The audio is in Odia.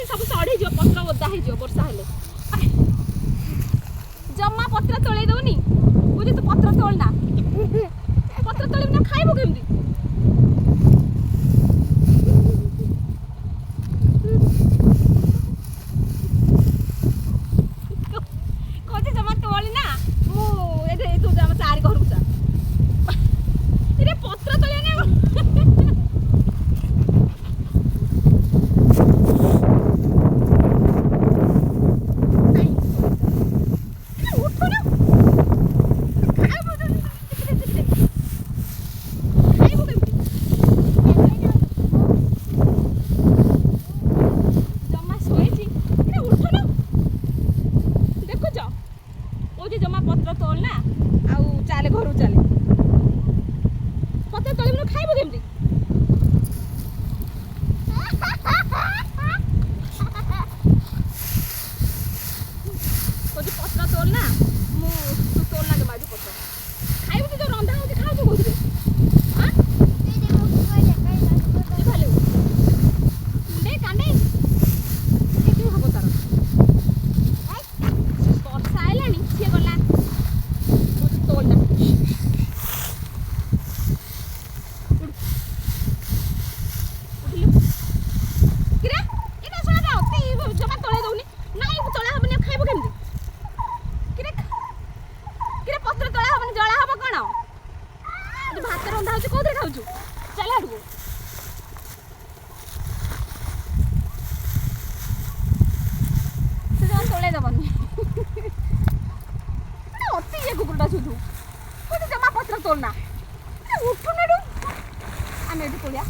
ସବୁ ସଢ଼ିଯିବ, ପତ୍ର ଓଦା ହେଇଯିବ ବର୍ଷା ହେଲେ। ଜମା ପତ୍ର ତୋଳେଇ ଦଉନି। ବୁଝି, ତୁ ପତ୍ର ତୋଳ ନା, ପତ୍ର ତୋଳିବୁ ନା, ଖାଇବୁ କେମିତି? କହୁଛି ଜମା ତୋଳି ନା। ମୁଁ ଏଠି ତୁ ଆମ ଚାରି ଘରକୁ ଯା। ଏରେ ପତ୍ର ତୋଳିବା ନା। ଉଠୁନୁ, ଖାଇବୁ ଖାଇବୁ କେମିତି? ଜମା ଶୋଇଛି। ଏରେ ଉଠୁନୁ। ଦେଖୁଛ, କହୁଛି ଜମା ପତ୍ର ତୋଳ ନା ଆଉ ଚାଲେ, ଘରକୁ ଚାଲେ। ପତ୍ର ତୋଳିବୁନୁ, ଖାଇବୁ କେମିତି? କହୁଛି ପତ୍ର ତୋଳ ନା। ମୁଁ ତୁ ତୋଳ ନା ଜମା ଏଠି ପତ୍ର। ଖାଇବୁ ତୁ? ଯୋଉ ରନ୍ଧା ହଉଛି ଖାଉଛୁ କୋଉଥିରେ? ଆଁ, ଭାଲୁ କୁଣ୍ଡେଇ କାଣ୍ଡେଇ କେତେ ହବ ତାର। ବର୍ଷା ଆଇଲାଣି, ସିଏ ଗଲା। କହୁଛି ତୋଳ ନା। ଉଠିଲୁ କିରେ? ଏଇଟା ଶୁଣା, ଅତି ଜମା ତୋଳେଇ ଦଉନି। ନାଇଁ, ତୋଳା ହବନି, ଆଉ ଖାଇବୁ କେମିତି? କିରେ କିରେ, ପତ୍ର ତୋଳା ହବନି, ଜଳା ହବ କଣ? ଏଠି ଭାତ ରନ୍ଧା ହଉଛି, କୋଉଥିରେ ଖାଉଛୁ? ଚାଲ ଆଡ଼କୁ। ସେ ଜମା ତୋଳେଇ ଦବନି। ମାନେ ଅତି ଇଏ କୁକୁରଟା ସୁଧୁ। କହୁଛି ଜମା ପତ୍ର ତୋଳନା। ଉଠୁନ ଏଠୁ, ଆମେ ଏଠି ତୋଳିଆ।